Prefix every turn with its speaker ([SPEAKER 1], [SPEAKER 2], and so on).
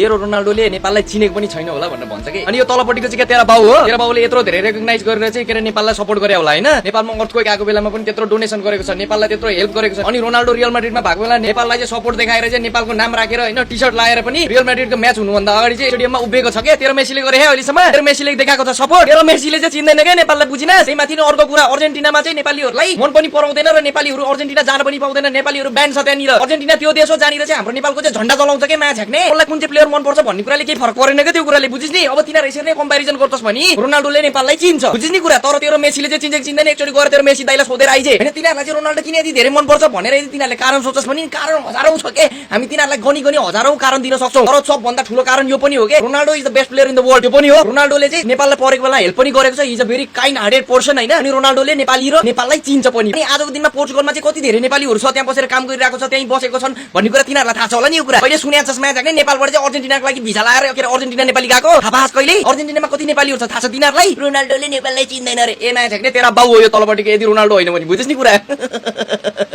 [SPEAKER 1] तेरो रोनाल्डोले नेपाललाई चिनेको पनि छैन होला भनेर भन्छ कि अनि यो तलपट्टिको चाहिँ तेरा बाउ हो तेरा बाउले यत्रो धेरै रेकग्नाइज गरेर चाहिँ के नेपाललाई सपोर्ट गरे होला हैन नेपालमा अर्थक्वेक आएको बेलामा पनि त्यत्रो डोनेसन गरेको छ नेपाललाई त्यत्रो हेल्प गरेको छ अनि रोनाल्डो रियल मैड्रिडमा भएको बेला नेपाललाई चाहिँ सपोर्ट देखाएर चाहिँ नेपालको नाम राखेर हैन टी-शर्ट लाएर पनि रियल मैड्रिडको म्याच हुनुभन्दा अगाडि चाहिँ स्टेडियममा उभिएको छ के तेरो मेसीले गरे हे अहिलेसम्म तेरो मेसीले देखाएको छ सपोर्ट तेरो मेसीले चाहिँ चिन्दैन के नेपाललाई बुझिन त्यही माथि नै अर्को कुरा अर्जेन्टिनामा चाहिँ नेपालीहरूलाई मन पनि पराउँदैन र नेपालीहरू अर्जेन्टिना जान पनि पाउँदैन नेपालीहरू ब्यान छ त्यहाँनिर अर्जेन्टिना त्यो देश हो जहाँनिर चाहिँ हाम्रो नेपालको चाहिँ झण्डा चलाउँछ के म्याच हेर्ने कसलाई कुन चाहिँ प्लेयर मन पर्छ भन्ने कुराले केही फरक परेन के त्यो कुराले बुझिस् नि अब तिनीहरू यसरी नै कम्पेरिजन गर्छस् भने रोनाल्डोले नेपाललाई चिन्छ बुझिस् नि कुरा तर तेरो मेसीले चाहिँ चिन्छ चिन्दैन एकचोटि गएर तेरो मेसी दाइलाई सोधेर आइजे हैन तिनीहरूलाई चाहिँ रोनाल्डो किन यति धेरै मन पर्छ भनेर यदि तिनीहरूले कारण सोच्छस् भने कारण हजारौं छ के हामी तिनीहरूलाई गनी गनी हजारौं कारण दिन सक्छौं तर सबभन्दा ठूलो कारण यो पनि हो के Ronaldo is the best player in the world यो पनि हो रोनाल्डोले चाहिँ नेपाललाई परेको बेला हेल्प पनि गरेको छ is a very kind hearted person हैन अनि रोनाल्डोले नेपाली र नेपाललाई चिन्छ पनि अनि आजको दिनमा पोर्चुगलमा चाहिँ कति धेरै नेपालीहरू छ त्यहाँ बसेर काम गरिरहेको छ त्यही बसेको छन् भन्ने कुरा तिनीहरूलाई थाहा छ होला नि यो कुरा कहिले सुनेको छस् म्याच हैन नेपालबाट चाहिँ अर्जेन्टिनाको लागि भिजा लगाएर के अर्जेन्टिना नेपाली गएको थाहा पास कहिले अर्जेन्टिनामा कति नेपालीहरू छ थाहा छ तिनीहरूलाई रोनाल्डोले नेपाललाई चिन्दैन रे ए म्याच हेर्ने तेरा बाउ हो यो तलपट्टिको यदि रोनाल्डो होइन भने बुझ्छस् नि कुरा